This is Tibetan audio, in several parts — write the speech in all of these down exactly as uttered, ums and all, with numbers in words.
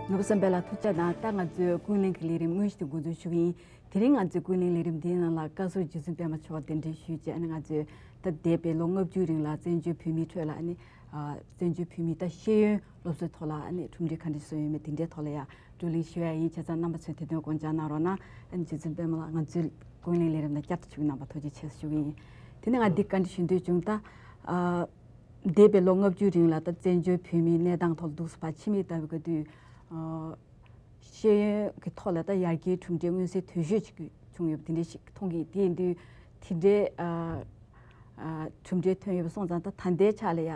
ནོར་བུ་བསམ་འཕེལ་ལགས་ཐུགས་རྗེ་གནང་། ད་ང་ཚོའི་ཀུན་གླེང་གི་ལས་རིམ་དངོས་གཞི་དེ་འགོ་འཛུགས་ཞུ་གི་ཡིན། དེ་རིང་ང་ཚོའི་ཀུན་གླེང་ལས་རིམ་འདིའི་ནང་ལ་བཀའ་ཟུར་རྗེ་བཙུན་པད་མ་མཆོག་གདན་འདྲེན་ཞུས་བྱས། ཨ་ནི་ང་ཚོས་ད་འདས་པའི་ལོ་ལྔ་བཅུའི་རིང་ལ་བཙན་བྱོལ་བོད་མིའི་ཁྲོད་ལ་ཨ་ནི་ཨ་བཙན་བྱོལ་བོད་མིའི་ད་ཤེས་ཡོན་སློབ་གསོའི་ཐོག་ལ་ཨ་ནི་གྲུབ་འབྲས་ག་འདྲ་སོན་ཡོད་མེད་དེ་འདྲའི་ཐོག་ལ་ཡང་བགྲོ་གླེང་ཞུ་ཡ་ཡིན། བྱས་ཙང་རྣམ་པ་ཚོས་དེ་དོན་དགོངས་འཇགས་གནང་རོགས་གནང་། ཨ་ནི་རྗེ་བཙུན་པད་མ་ལགས་ང་ཚོའི་ཀུན་གླེང་ལས་རིམ་ནང་བསྐྱར་དུ་ཞུགས་གནང་བར་ཐུགས་རྗེ་ཆེ་ཞུ་གི་ཡིན། དེ་ནས་ང་འདི་བཀའ་འདྲི་ཞུ་འདོད་བྱུང་། ད་ཨ་འདས་པའི་ལོ་ལྔ་བཅུའི་རིང་ལ་ད་བཙན་བྱོལ་བོད་མིའི་གནས་སྟངས་ཐོག་ལ་འདུག་སེ་ཕར་ཕྱི་མིག་ལྟ་བའི་སྐབས་དུས་ཨ་ཤེས་ཡོན་གྱི་ཐོག་ལ་ད་ཡར་རྒྱས་གྲུབ་འབྲས་མངོན་གསལ་དོད་ཤོས་ཅིག་བྱུང་ཡོད་པ་དེ་འདྲ་ཞིག་མཐོང་གི་ཡིན། དེ་ཡིན་དུས་དེ་འདྲའི་ཨ་ཨ་གྲུབ་འབྲས་ཐོན་ཡོད་པ་སོང་ཙང་། ད་ད་ལྟའི་ཆ་ལ་ཡ་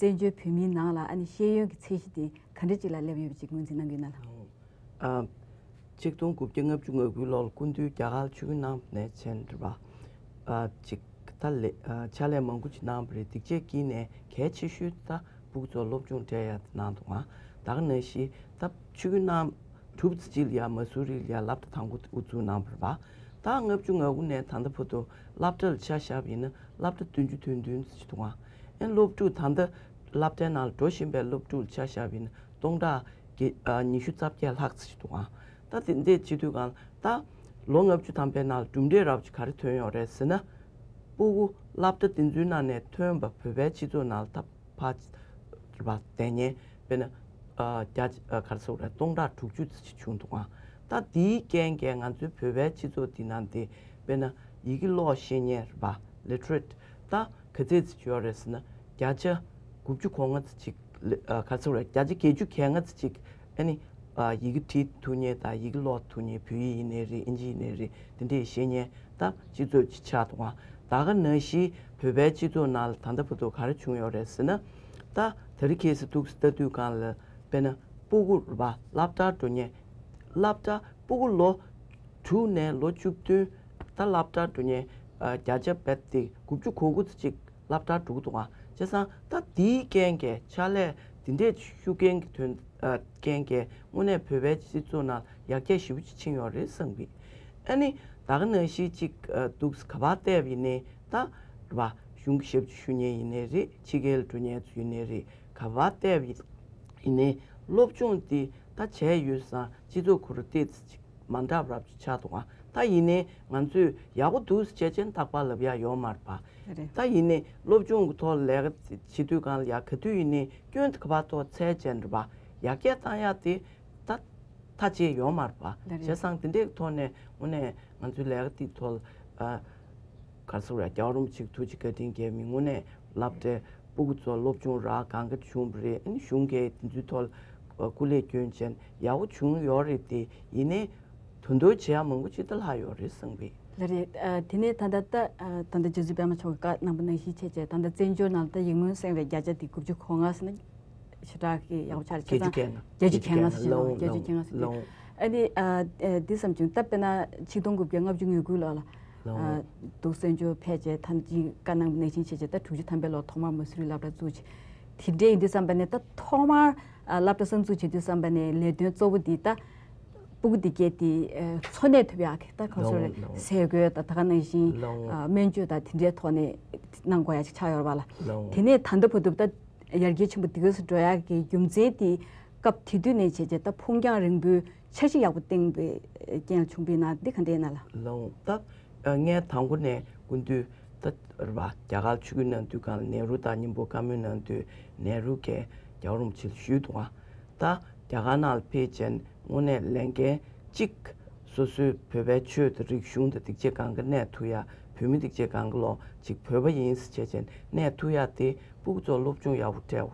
བཙན་བྱོལ་བོད་མིའི་ནང་ལ་ཨ་ནི་ཤེས་ཡོན་གྱི་ཚད་གཞི་དེ་ག་འདྲ་ཅིག་ལ་སླེབས་ཡོད་པ་ཅིག་ངོས་འཛིན་གནང་གི་ཡོད་ན་ལགས། ཨ། ཆིག་སྟོང་དགུ་བརྒྱ་ལྔ་བཅུ་ང་དགུའི་ལོར་སྐུ་མདུན་རྒྱ་གར་ཆིབས་བསྒྱུར་གནང་ནས་བྱས་རེད་པ། ཨ། ཅིག་ད་ལས་ཨ་ཕྱག་ལས་མང་པོ་ཅིག་གནང་བ་རེད། དེ་རྗེས་ཀྱི་ནས་གལ་ཆེ་ཤོས་ད་ཕྲུ་གུ་ཚོར་སློབ་སྦྱོང་སྤྲད་ཡ་དེ་གནང་འདུག་ཨང་། ད་ག་ནང་བཞིན་ད་ཆིབས་བསྒྱུར་གནང་གྲུབ་ཙམ་ཅིག་ལ་ཡ་མ་སུ་རི་ལ་ཡ་སློབ་གྲྭ་དང་པོ་དབུ་འཛུགས་གནང་བ་རེད་པ། ད་ལྔ་བཅུ་ང་དགུ་ནས་ད་ལྟ་བར་དུ་སློབ་གྲྭ་ལ་ཆ་བཞག་པ་ཡིན་ན་སློབ་གྲྭ་བདུན་ཅུ་དོན་བདུན་ཙམ་ཅིག་འདུག་ཨང་། ཨེ་སློབ་ཕྲུག་ད་ལྟ་སློབ་གྲྭའི་ནང་ལ་འགྲོ་བཞིན་པའི་སློབ་ཕྲུག་ལ་ཆ་བཞག་པ་ཡིན་ན་སྟོང་ཕྲག་གི་ཨ་ཉི་ཤུ་རྩ་བརྒྱད་ལྷག་ཙམ་ཅིག་འདུག་ཨང་། ད་དེ་འདྲས་བྱེད་དུས་གང་ལ་ད་ལོ་ལྔ་བཅུ་ཐམ་པའི་ནང་ལ་གྲུབ་འབྲས་རབ་ཅིག་ག་རེ་ཐོན་ཡོད་རེད་ཟེར་ན། སྤུ་གུ་སློབ་གྲྭ་དེ་ཚོའི་ནང་ནས་ཐོན་པ་བོད་པའི་སྤྱི་ཚོགས་ནང་ལ་ད་ཕར་རེད་པ། དེ་ཉིད་དཔེར་ན་ཨ་རྒྱ་ཨ་ག་རེ་ཟེར་དགོས་རེད། སྟོང་ཕྲག་དྲུག་ཅུ་ཙམ་ཅིག་བྱུང་འདུག་ཨང་། ད་དེའི་རྐྱེན་གྱིས་ང་ཚོའི་བོད་པའི་སྤྱི་ཚོགས་འདི་ནང་དེ་དཔེར་ན་ཡི་གེ་ཀློག་ཤེས་མཁན་རེད་པ། ལི་ཊི་རེཊ་ད་ག་ཚད་ཙམ་ཅིག་ཡོད་རེད་ཟེར་ན་བརྒྱ་ཆ་དགུ་བཅུ་གོ་ལྔ་ཙམ་ཅིག་ལ་ཨ་ག་རེ་ཟེར་དགོས་རེད། བརྒྱ་ཆ་བརྒྱད་ཅུ་གྱ་ལྔ་ཙམ་ཅིག་ཨ་ནི་ཨ་ཡི་གེ་བྲིས་ཐུབ་མཁན་དང་ཡི་གེ་ཀློག་ཐུབ་མཁན། བོད་ཡིག་ཡིན་ནའི་རེད། ཨིན་ཇི་ཡིན་ནའི་རེད། དེ་འདྲས་ཤེས་མཁན་ད་སྤྱི་ཚོགས་ཅིག་ཆགས་འདུག་ཨང་། ད་ག་ནང་བཞིན་བོད་པའི་སྤྱི་ཚོགས་ནང་ལ་ད་ལྟ་བར་དུ་ག་རེ་བྱུང་ཡོད་རེད་ཟེར་ན། ད་དེ་རིང་ཁ་སང་འདུག་སེ་ལྟ་དུས་གང་ལ་དཔེར་ན་སྤུ་གུ་རེད་པ། སློབ་གྲྭར་འགྲོ་མཁན་སློབ་གྲྭ་སྤུ་གུ་ལོ་དྲུག་ནས་ལོ་བཅུ་བདུན་ད་སློབ་གྲྭར་འགྲོ་མཁན་ཨ་བརྒྱ་ཆ་རྦད་དེ་དགུ་བཅུ་གོ་དགུ་ཙམ་ཅིག་སློབ་གྲྭར་འགྲོ་གི་འདུག་ཨང་། བྱས་ཙང་ད་དེའི་རྐྱེན་གྱིས་ཕྱག་ལས་དེ་འདྲས་ཤུགས་རྐྱེན་གྱི་དོན་ཨ་རྐྱེན་གྱིས་དངོས་གནས་བོད་པའི་སྤྱི་ཚོགས་ནང་ཡར་རྒྱས་ཞེ་པོ་ཅིག་ཕྱིན་ཡོད་རེད་བསམ་གི། ཨ་ནི་ད་ག་ནང་བཞིན་ཅིག་ཨ་འདུག་སེ་ག་པར་བལྟས་པ་ཡིན་ནའི་ད་རེད་པ། གཞུང་གི་ཞབས་ཕྱི་ཞུ་མཁན་ཡིན་ནའི་རེད། ཕྱི་རྒྱལ་ལ་འགྲོ་མཁན་ཚོ་ཡིན་ནའི་རེད། ག་པར་བལྟས་པ་ཡིན་ནའི་སློབ་སྦྱོང་འདི་ད་བྱས་ཡོད་ཙང་སྤྱི་ཚོགས་ཁོ་རང་ཏོག་ཙམ་ཅིག་མ་འདྲ་བ་རབ་ཅིག་ཆགས་འདུག་ཨང་། ད་ཡིན་ནའི་ང་ཚོས་ཡག་པོ་འདུག་ཟེར་བྱས་ཅན་རྟག་པར་ལབ་ཡ་ཡོད་མ་རེད་པ། རེད། ད་ཡིན་ནའི་སློབ་སྦྱོང་གི་ཐོག་ལ་ལས་ཀ་བྱེད་དུས་གང་ལ་ཡ་ག་དུས་ཡིན་ནའི་སྐྱོན་དེ་ག་པར་ཐོག་འཚོལ་བྱས་ནས་རེད་པ། ཡར་རྒྱས་བཏང་ཡ་དེ་ད་མཐའ་གཅིག་ཡོད་མ་རེད་པ། ལགས་རེད། བྱས་ཙང་དེ་འདྲའི་ཐོག་ནས་དངོས་གནས་ང་ཚོའི་ལས་ཀ་དེའི་ཐོག་ལ་ཨ་ག་རེ་ཟེར་དགོས་རེད། རྒྱལ་བ་རིན་པོ་ཆེ་ཐུགས་རྗེ་བཀའ་དྲིན་རྒྱས་མི་དངོས་གནས་སློབ་གྲྭའི་སྤུ་གུ་ཚོ་སློབ་སྦྱོང་རག་གང་ག་བྱུང་བ་རེད། ཨ་ནི་གཞུང་གིས་དེ་ཚོའི་ཐོག་ལ་སྐུ་ལས་བསྐྱོན་བྱས་ཡག་པོ་བྱུང་ཡོད་རེད་དེ། ཡིན་ནའི་དོན་དུ་བྱེད་ཡག་མང་པོ་ཅིག་ད་ལྷག་ཡོད་རེད་བསམ་གི། ལགས་རེད། ཨ་དེ་ནས་ད་ལྟ་ད་ཨ་ད་ལྟ་རྗེ་བཙུན་པད་མ་མཆོག་གིས་བཀའ་གནང་པ་ནང་བཞིན་བྱས་བྱས་ད་ལྟ་བཙན་བྱོལ་ནང་ལ་ད་ཡིག་སྔོན་གསན་པའི་བརྒྱ་ཆ་དེ་དགུ་བཅུ་གོ་ལྔ་ཟེར་ན་ཞེ་དྲག་གི་ཡག་པོ་ཆགས་རེད། བྱས་ཙང་བརྒྱད་ཅུ་གྱ་ལྔ་ཟེར་ན་བརྒྱད་ཅུ་གྱ་ལྔ་ཟེར་ལོང་། བརྒྱད་ཅུ་གྱ་ལྔ་ཟེར་དུས། ཨ་ནི་ཨ་ཨ་འདི་བསམ་བྱུང་། ད་དཔེར་ན་ཆིག་སྟོང་དགུ་བརྒྱ་ལྔ་བཅུ་ང་དགུ་ལོ་ལ་ལོང་། ཨ་འདུག་བཙན་བྱོལ་ཕེབས་བྱས་ད་ཅིག་བཀའ་གནང་པ་ནང་བཞིན་བྱས་བྱས་ད་དྲུག་ཅུ་ཐམ་པའི་ལོ་ཐོག་མར་མ་སུ་རི་སློབ་གྲྭ་བཙུགས་བྱས། དེ་འདྲ་ཡིན་དུས་ཙམ་པ་ནས་ད་ཐོག་མར་ཨ་སློབ་གྲྭ་གསར་འཛུགས་བྱེད་དུས་ཙམ་པ་ནས་ལས་དོན་གཙོ་བོ་འདི་ད་སྤུ་གུ་འདི་གས་དེ་ཨ་འཚོ་གནས་ཐུབ་ཡག་གི་ད་ག་རེ་ཟེར་དགོས་རེད། ལོང་ལོང་། ཟས་གོས་ད་ད་ག་ནང་བཞིན་ལོང་། ཨ་སྨན་བཅོས་ད་དེ་འདྲའི་ཐོག་ནས་གནང་དགོས་ཡག་ཅིག་ཆགས་ཡོད་རེད་པ་ལགས། ལོང་། དེ་ནས་ད་ལྟ་བར་དུ་ད་ཡར་རྒྱས་ཆེན་པོ་འདི་ག་ཙམ་འགྲོ་ཡག་གི་རྒྱུ་མཚན་དེ་སྐབས་དེ་དུས་ནས་བྱས་བྱས་ད་ཕུགས་རྒྱང་རིང་པོའི་འཆར་གཞི་ཡག་པོ་བཏིང་པའི་རྐྱེན་ལ་བྱུང་པ་ཡིན་ན་འདི་ག་འདྲ་ཡིན་ན་ལགས། ལོང་། ད་ངས་དང་པོ་ནས་སྐུ་མདུན་ད་རེད་པ། རྒྱ་གར་ཆིབས་བསྒྱུར་གནང་དུས་གང་ལ་ནེ་རུ་དང་མཉམ་པོ་བཀའ་མོལ་གནང་དུས་ནེ་རུ་གིས་རྒྱལ་བ་རིན་པོ་ཆེ་ལ་ཞུས་འདུག་ཨང་། ད་རྒྱ་གར་ནང་ལ་ཕེབས་བྱས་དངོས་གནས་ལས་འགན་གཅིག་སོ་སོའི་བོད་པའི་ཆོས་དང་རིག་གཞུང་དང་སྡིག་ཆས་གང་ག་གནས་ཐུབ་ཡ། བོད་མི་སྡིག་ཆས་གང་ག་ལོ་ཅིག་བོད་པ་ཡིན་ཟེར་བྱས་བྱས་གནས་ཐུབ་ཡ་དེ་སྤུ་གུ་ཚོར་སློབ་སྦྱོང་ཡག་པོ་སྤྲད་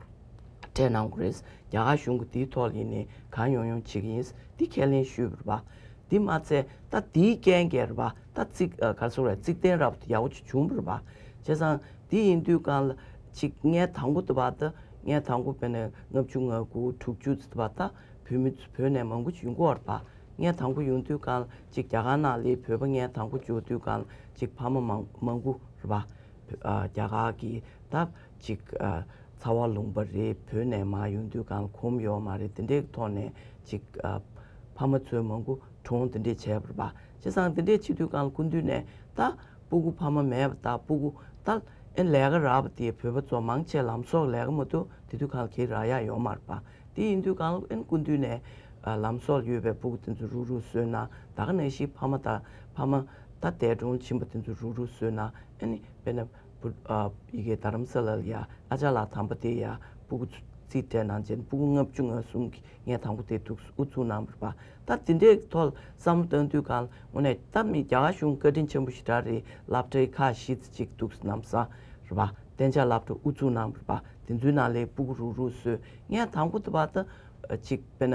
སྤྲད་གནང་དགོས་རེད། རྒྱ་གར་གཞུང་གིས་དེའི་ཐོག་ལ་ཡིན་ནའི་གང་ཡོང་ཡོང་བྱེད་ཀྱི་ཡིན། འདི་ཁས་ལེན་ཞུས་པ་རེད་པ། འདི་མ་ཚད་ད་དེའི་རྐྱེན་གྱིས་རེད་པ། ད་ཚིག་ཨ་ག་རེ་ཟེར་དགོས་རེད། ཚིག་དོན་རབ་ཏུ་ཡག་པོ་ཅིག་བྱུང་བ་རེད་པ། བྱས་ཙང་འདི་ཡིན་དུས་གང་ལ་ཅིག་ངས་དང་པོ་དེ་བ་ད་ངས་དང་པོ་དཔེར་ན་ལྔ་བཅུ་ང་དགུ་དྲུག་ཅུ་ཙམ་དེ་བ་ད་བོད་མི་བོད་ནས་མང་པོ་ཅིག་ཡོང་གི་ཡོད་རེད་པ། ངས་དང་པོ་ཡོང་དུས་གང་ལ་ཅིག་རྒྱ་གར་ནང་ལ་བོད་པ་ངས་དང་པོ་འབྱོར་དུས་གང་ལ་ཅིག་ཕ་མ་མང་མང་པོ་རེད་པ། ཨ་རྒྱ་གར་གྱི་ད་ཅིག་ཨ་ཚ་བ་ལུང་པ་རེད། བོད་ནས་མར་ཡོང་དུས་གང་ལ་གོམས་ཡོད་མ་རེད། དེ་འདྲའི་ཐོག་ནས་ཅིག་ཨ་ཕ་མ་ཚོས་མང་པོ་གྲོངས་དེ་འདྲས་བྱས་པ་རེད་པ། བྱས་ཙང་དེ་འདྲས་བྱེད་དུས་གང་ལ་སྐུ་མདུན་ནས་ད་སྤུ་གུ་ཕ་མ་མེད་པ་དང་སྤུ་གུ་ད་ཨེ་ལས་ཀ་རག་པ་དེ་བོད་པ་ཚོ་མང་ཆེ་ལམ་སང་ལས་ཀ་མ་ཐུབ་དེ་དུས་གང་ལ་གི་རག་ཡ་ཡོད་མ་རེད་པ། དེ་ཡིན་དུས་གང་ལ་ཨེ་སྐུ་མདུན་ནས་ ཨ་ལམ་སྲོལ་ཡོད་པའི་སྤུ་གུ་དེ་ཚོ་རུག་རུག་བཟོས་ན། ད་ག་ནང་བཞིན་ཕ་མ་དང་ཕ་མ་ད་འདས་གྲོངས་ཕྱིན་པ་དེ་ཚོ་རུག་རུག་བཟོས་ན། ཨ་ནི་དཔེར་ན་བུ་ཨ་ཡི་གེ་རྡ་རམ་ས་ལ་ལ་ཡ་ཨ་ཅག་ལགས་དམ་པ་དེ་ཡ་སྤུ་གུ་རྩིས་སྤྲད་གནང་བྱས་ནས་སྤུ་གུ་ལྔ་བཅུ་ང་གསུམ་གྱི་ངས་དང་པོ་དེ་འདུག་དབུ་བཙུགས་གནང་བ་རེད་པ། ད་དེ་འདྲའི་ཐོག་བསམ་བློ་བཏང་དུས་གང་དངོས་གནས་ད་མི་རྒྱ་གར་གཞུང་བཀའ་དྲིན་ཆེན་པོ་ཞེ་དྲག་རེད། སློབ་གྲྭའི་ཁག་བཞི་ཙམ་ཅིག་འདུག་ལམ་སང་རེད་པ། གཏན་འཇགས་སློབ་གྲྭ་དབུ་བཙུགས་གནང་བ་རེད་པ། དེ་ཚོའི་ནང་ལ་སྤུ་གུ་རུག་རུག་བཟོས། ངས་དང་པོ་དེ་བར་དུ་ཅིག་དཔེར་ན་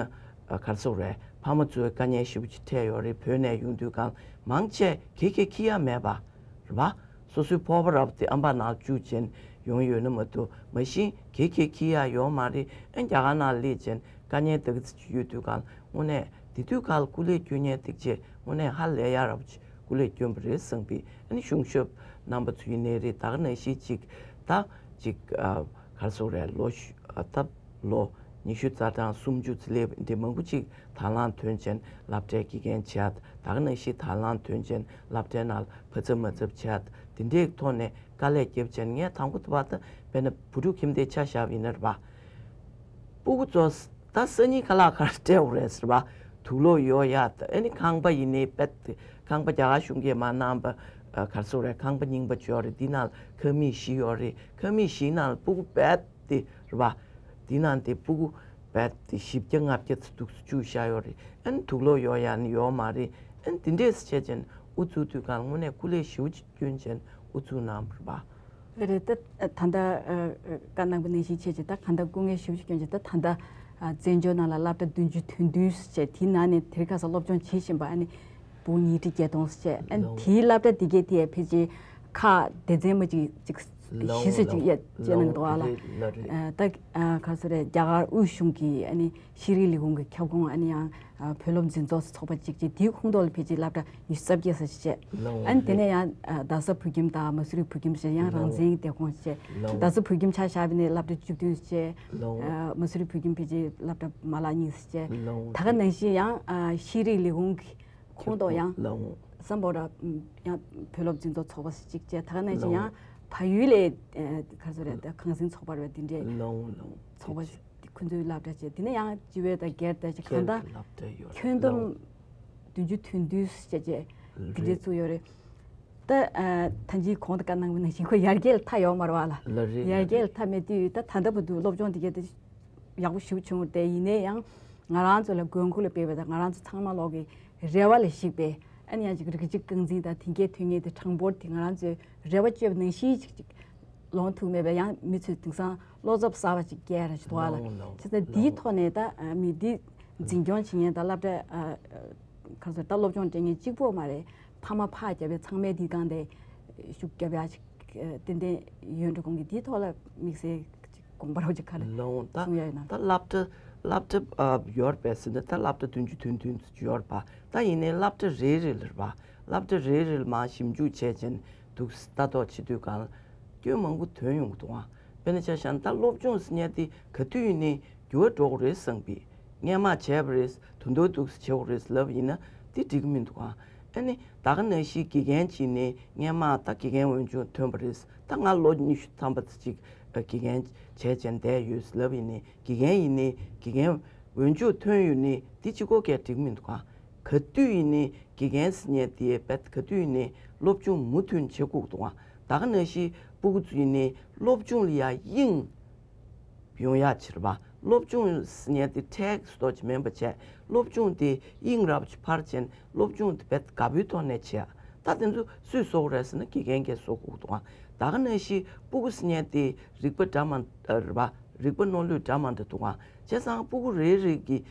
ག་རེ་ཟེར་དགོས་རེད། ཕ་མ་ཚོའི་དཀའ་ངལ་ཞེ་པོ་ཅིག་འཕྲད་ཡོད་རེད། བོད་ནས་ཡོང་དུས་གང་མང་ཆེ་གེ་གེ་ཁྱི་ཡ་མེད་པ་རེད་པ། སོ་སོའི་ཕོར་པ་ར་བ་དེ་ཨམ་པ་ནང་བཅུག་བྱས་ནས་ཡོང་ཡོད་ན་མ་གཏོགས། མ་གཞི་གེ་གེ་ཁྱི་ཡ་ཡོད་མ་རེད། ཨ་རྒྱ་གར་ནང་སླེབས་བྱས་ནས་དཀའ་ངལ་དེ་ག་ཚོད་ཅིག་ཡོད་དུས་གང་དངོས་གནས་དེ་དུས་གང་ལ་སྐུ་ལས་བསྐྱོན་མཁན་དེ་ཚོས་དངོས་གནས་ཧ་ལས་ཡ་ར་བ་ཅིག་སྐུ་ལས་བསྐྱོན་པ་རེད་བསམ་པའི། ཨ་ནི་གཞུང་ཞབས་རྣམ་པ་ཚོ་ཡིན་ནའི་རེད། ད་ག་ནང་བཞིན་ཅིག་ད་ཅིག་ཨ་ག་རེ་ཟེར་དགོས་རེད། ལོ་ཤུ་ཨ་ད་ལོ་ཉི་ཤུ་རྩ་གྲངས་སུམ་ཅུ་ཙམ་སླེབས་འདི་མང་པོ་ཅིག་དང་བླངས་ཐོན་བྱས་ནས་སློབ་གྲྭའི་དགེ་རྒན་བྱས། ད་ག་ནང་བཞིན་དང་བླངས་ཐོན་བྱས་ནས་སློབ་གྲྭའི་ནང་ལ་བ་ཚབ་མ་ཚབ་བྱས། དེ་འདྲའི་ཐོག་ནས་དཀའ་ལས་བརྒྱབ་བྱས་ནས། ངས་དང་པོ་དེ་བར་དུ་དཔེར་ན་བུ་ཕྲུག་ཁྱིམ་སྡེའི་ཆ་བཞག་པ་ཡིན་ན་རེད་པ། སྤུ་གུ་ཚོ་ད་སང་ཉིན་ཁ་ལག་ག་རེ་སྤྲད་དགོས་རེད་ཟེར་བ། དུག་སློག་གཡོག་ཡ། ཨ་ནི་ཁང་པ་ཡིན་ནའི་དཔེ་ཁང་པ་རྒྱ་གར་གཞུང་གིས་མར་གནང་པ། ཨ་ག་རེ་ཟེར་དགོས་རེད། ཁང་པ་རྙིང་པ་ཅིག་ཡོད་རེད། འདི་ནང་ལ་ཁང་མིག་བཞི་ཡོད་རེད། ཁང་མིག་བཞིའི་ནང་ལ་སྤུ་གུ་རྦད་དེ་རེད་པ། འདི་ནང་དེ་སྤུ་གུ་རྦད་དེ་བཞི་བརྒྱ་ལྔ་བརྒྱ་ཙམ་འདུག་སེ་བཅུག་བཞག་ཡོད་རེད། ཨ་ནི་དུག་སློག་གཡོག་ཡ་ནི་ཡོད་མ་རེད། ཨ་ནི་དེ་འདྲས་བྱས་བྱས་ནས་དབུ་བཙུགས་དུས་གང་དངོས་གནས་སྐུ་ལས་ཞེ་པོ་ཅིག་བསྐྱོན་བྱས་ནས་དབུ་བཙུགས་གནང་བ་རེད་པ། རེད། ད་ད་ལྟ་ཨ་བཀའ་གནང་པ་ནང་བཞིན་བྱས་བྱས། ད་གང་ལྟར་སྐུ་ངལ་ཞེ་པོ་ཅིག་བསྐྱོན་བྱས། ད་ད་ལྟ་ཨ་བཙན་བྱོལ་ནང་ལ་སློབ་གྲྭ་བདུན་ཅུ་དོན་བདུན་བྱས། དེའི་ནང་ནས་དེ་རིང་ཁ་སང་སློབ་སྦྱོང་བྱེད་བཞིན་པ་ཨ་ནི་སྤུ་གུ་ཉིས་ཁྲི་བརྒྱད་སྟོང་བྱས། ཨ་ནི་ལོ་དེའི་སློབ་གྲྭ་དེ་གའི་དེ་ཕལ་ཆེར་ཁག་སྡེ་ཚན་མ་གཅིག་ཅིག་ལོ་བཞི་ཙམ་ཅིག་ཡ་བྱས་གནང་གི་འདུག་ཨ་ལ། ལོ་རེད་ལ་རེད། ཨ་ད་ཨ་ག་རེ་ཟེར་དགོས་རེད། རྒྱ་གར་དབུས་གཞུང་གི་ཨ་ནི་ཤེས་རིག་ལས་ཁུངས་ཀྱི་ཁྱབ་ཁོངས། ཨ་ནི་ཡང་ཨ་བོད་སློབ་འཛིན་ཚོགས་ཚོགས་པ་གཅིག་བྱས། དེའི་ཁོངས་གཏོགས་ལ་ཕལ་ཆེར་སློབ་གྲྭ་ཉི་ཤུ་རྩ་བརྒྱད་ཙམ་ཞིག་བྱས། ལོ་ཨ་ནི་དེ་ནས་རེད། ཡང་ཨ་རྡ་ས་བོད་ཁྱིམ་དང་མ་སུ་རི་བོད་ཁྱིམ་ཞེས་ཡང་ལོ་རང་བཙན་གྱི་སྡེ་ཁོངས་བྱས། ལོ་རྡ་ས་བོད་ཁྱིམ་ཆ་བཞག་པ་ཡིན་ན་སློབ་གྲྭ་བཅུ་བདུན་བྱས། ལོ་ཨ་མ་སུ་རི་བོད་ཁྱིམ་ཕལ་ཆེར་སློབ་གྲྭ་མ་ལག་གཉིས་བྱས། ལོ་ད་ག་ནང་བཞིན་ཡང་ཨ་ཤེས་རིག་ལས་ཁུངས་ཀྱི་ཁོངས་གཏོགས་ཡང་ལོ་སམ་བྷོ་ཊ་ཡང་བོད་སློབ་འཛིན་ཚོགས་ཚོགས་པ་གཅིག་བྱས། ད་ག་ནང་བཞིན་ལོ་ཡང་བལ་ཡུལ་ལ་ཨ་ག་རེ་ཟེར་དགོས་རེད། ད་གངས་སེང་ཚོགས་པ་རེད་པ། དེ་འདྲའི་ལོ་ལོ་ཚོགས་པ། ཁོ་ཚོའི་སློབ་གྲྭ་བྱས། དེ་ནས་ཡང་སྤྱི་བོད་དང་སྒེར་དང་ཅིག་གང་ལྟར་སློབ་གྲྭ་ཡོད་ཁྱོན་བསྡོམས་ལོ་བདུན་ཅུ་དོན་བདུན་བྱས་བྱས་དེ་འདྲའི་བཙུགས་ཡོད་རེད། ད་ཨ་ད་ཅིའི་གོང་དུ་བཀའ་གནང་བ་ནང་བཞིན་ཁོ་ཡར་རྒྱས་ལ་མཐའ་ཡོད་མ་རེད་པ་ལ། ལ་རེད། ཡར་རྒྱས་ལ་མཐའ་མེད་དུས། ད་ད་ལྟ་བར་དུ་སློབ་སྦྱོང་དེ་གའི་དེ་ཡག་པོ་ཞེ་པོ་བྱུང་བ་རེད། ཡིན་ནའི་ཡང་ང་རང་ཚོ་ལ་དགོས་མཁོ་ལ་དཔག་པའི་དང་ང་རང་ཚོ་ཚང་མ་ལོག་གི་རེ་བ་ལ་གཞིགས་པའི་ཨ་ནི་ཡང་ཅིག་རིགས་གཅིག་རྐང་འཛིན་དང་དེ་གའི་དོན་གཉེར་དེ་གྲངས་འབོར་དེ་ང་རང་ཚོའི་རེ་བ་བཅོལ་བ་ནང་བཞིན་ཅིག་ཅིག་ལོང་ཐུབ་མེད་པས། ཡང་མི་ཚོས་དེང་སང་བློ་འཚབ་གསར་པ་ཅིག་སྐྱེས་ར་ཅིག་འདུག་ཨ་ལ། ལོང་ལོང་བྱས་ཙང་འདིའི་ལོང་ཐོག་ནས་ད་ཨ་མི་འདི་འཛིན་སྐྱོང་བྱེད་མཁན་དང་སློབ་གྲྭ་ཨ་ག་ཚོད་ད་སློབ་སྦྱོང་སྤྲད་མཁན་གཅིག་པོ་མ་རེད། ཕ་མ་ཕར་བརྒྱབ་པའི་ཚང་མས་འདིའི་སྒང་དེ་ཤུགས་རྒྱབ་ཡ་ཅིག་ཏན་ཏན་ཡོད་འགྲོ་དགོངས་ཀྱི། འདིའི་ཐོག་ལ་དམིགས་བསལ་ཅིག་དགོངས་པ་རོགས་ཅིག་ག་རེ་ལོང་ད་གསུང་ཡ་ཡོད་ན། ད་སློབ་གྲྭ་སློབ་གྲྭ་ཨ་ཡོད་པས་ཟེར་ན། ད་སློབ་གྲྭ་བདུན་ཅུ་དོན་བདུན་ཡོད་པ། ད་ཡིན་ནའི་སློབ་གྲྭ་རེ་རེ་ལ་རེད་པ། སློབ་གྲྭ་རེ་རེ་ལ་མར་ཞིབ་འཇུག་བྱས་བྱས་འདུག་ལྟ་རྟོག་བྱེད་དུས་གང་ལ་སྐྱོན་མང་པོ་ཐོན་ཡོང་གི་འདུག་ཨ། དཔེར་ན་ཆ་བཞག་ན་ད་སློབ་སྦྱོང་ཟེར་མཁན་དེ་ག་དུས་ཡིན་ནའི་འགྱུར་བ་འགྲོ་གི་རེད་བསམ་པའི། སྔན་མ་བྱས་པ་རེད། ད་དུང་འདུག་སེ་བྱེད་དགོས་རེད་ལབ་ཡིན་ན་དེ་འགྲིག་གི་མི་འདུག་ཨ། ཨ་ནི་ད་ག་ནང་བཞིན་དགེ་རྒན་བྱས་ནས་སྔན་མ་ད་དགེ་རྒན་འོས་སྦྱོང་ཐོན་པ་རེད། ད་ང་ལོ་ཉི་ཤུ་ཐམ་པ་ཙམ་ཅིག་དགེ་རྒན་བྱས་བྱས་བསྡད་ཡོད་ལབ་ཡིན་ནའི། དགེ་རྒན་ཡིན་ནའི་དགེ་རྒན་འོས་སྦྱོང་ཐོན་ཡོད་ནའི་དེ་གཅིག་པོ་གས་འགྲིག་གི་མི་འདུག་ཨ། ག་དུས་ཡིན་ནའི་དགེ་རྒན་ཟེར་མཁན་དེ་རྦད་ག་དུས་ཡིན་ནའི་སློབ་སྦྱོང་མུ་མཐུད་བྱེད་དགོས་འདུག་ཨ། ད་ག་ནང་བཞིན་སྤུ་གུ་ཚོ་ཡིན་ནའི་སློབ་སྦྱོང་ལ་ཡ་དབྱིངས་ཡོང་ཡ་ཕྱིར་བ། སློབ་སྦྱོང་ཟེར་མཁན་དེ་ཁྲལ་གྱི་བཟོ་འདྲ་ཅིག་མིན་པ་བྱས། སློབ་སྦྱོང་དེ་དབྱིངས་རབ་ཅིག་འཕར་བྱས། སློབ་སྦྱོང་དེ་རྦད་དགའ་པོའི་ཐོག་ནས་བྱས། ད་དེ་ཚོ་སུས་བཟོ་དགོས་རེད་ཟེར་ན་དགེ་རྒན་གྱིས་བཟོ་དགོས་འདུག་ཨ། ད་ག་ནང་བཞིན་སྤུ་གུ་ཟེར་མཁན་དེ་རིག་པ་འདྲ་མ་རེད་པ། རིག་པ་རྣོ་ལུས་འདྲ་མ་འདྲ་འདུག་ཨ། བྱས་ཙང་སྤུ་གུ་རེ་རེ་གི་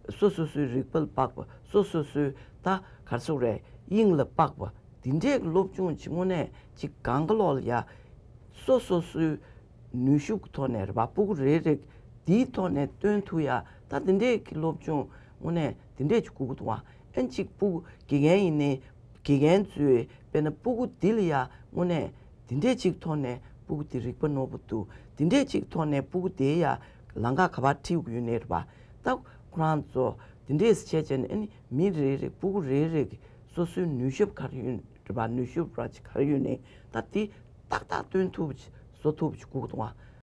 སོ་སོ་སོའི་རིག་པ་ལ་དཔག་པ། སོ་སོ་སོའི་ད་ག་རེ་ཟེར་དགོས་རེད། དབྱིངས་ལ་དཔག་པ། དེ་འདྲས་ཀྱི་སློབ་སྦྱོང་ཅིག་དངོས་གནས་ཅིག་སྒང་ག་ལོག་ལ་ཡ་སོ་སོ་སོའི་ནུས་ཤུགས་ཀྱི་ཐོག་ནས་རེད་པ། སྤུ་གུ་རེ་རེ་དེའི་ཐོག་ནས་སྟོན་ཐུབ་ཡ། ད་དེ་འདྲས་ཀྱི་སློབ་སྦྱོང་དངོས་གནས་དེ་འདྲས་ཅིག་དགོས་ཀྱི་འདུག་ཨ། ཨན་ཅིག་སྤུ་གུ་དགེ་རྒན་ཡིན་ནའི་དགེ་རྒན་ཚོས་དཔེར་ན་སྤུ་གུ་འདི་ལ་ཡ་དངོས་གནས་དེ་འདྲས་ཅིག་ཐོག་ནས་སྤུ་གུ་དེ་རིག་པ་རྣོ་པོ་འདུག་དེ་འདྲས་ཅིག་ཐོག་ནས་སྤུ་གུ་དེ་ཡ་ལམ་ཁ་ག་པར་ཁྲིད་དགོས་ཡོད་ནའི་རེད་པ། ད་ཁོ་རང་ཚོ་དེ་འདྲས་བྱས་བྱས་ནས་ཨ་ནི་མི་རེ་རེ་སྤུ་གུ་རེ་རེ་གི་སོ་སོའི་ནུས་ཤུགས་ག་རེ་ཡོད་རེད་པ། ནུས་ཤུགས་ར་ཅིག་ག་རེ་ཡོད་ནའི་ད་དེ་ཏག་ཏག་སྟོན་ཐུབ་པ་ཅིག་བཟོ་ཐུབ་པ་ཅིག་དགོས་ཀྱི་འདུག་ཨ།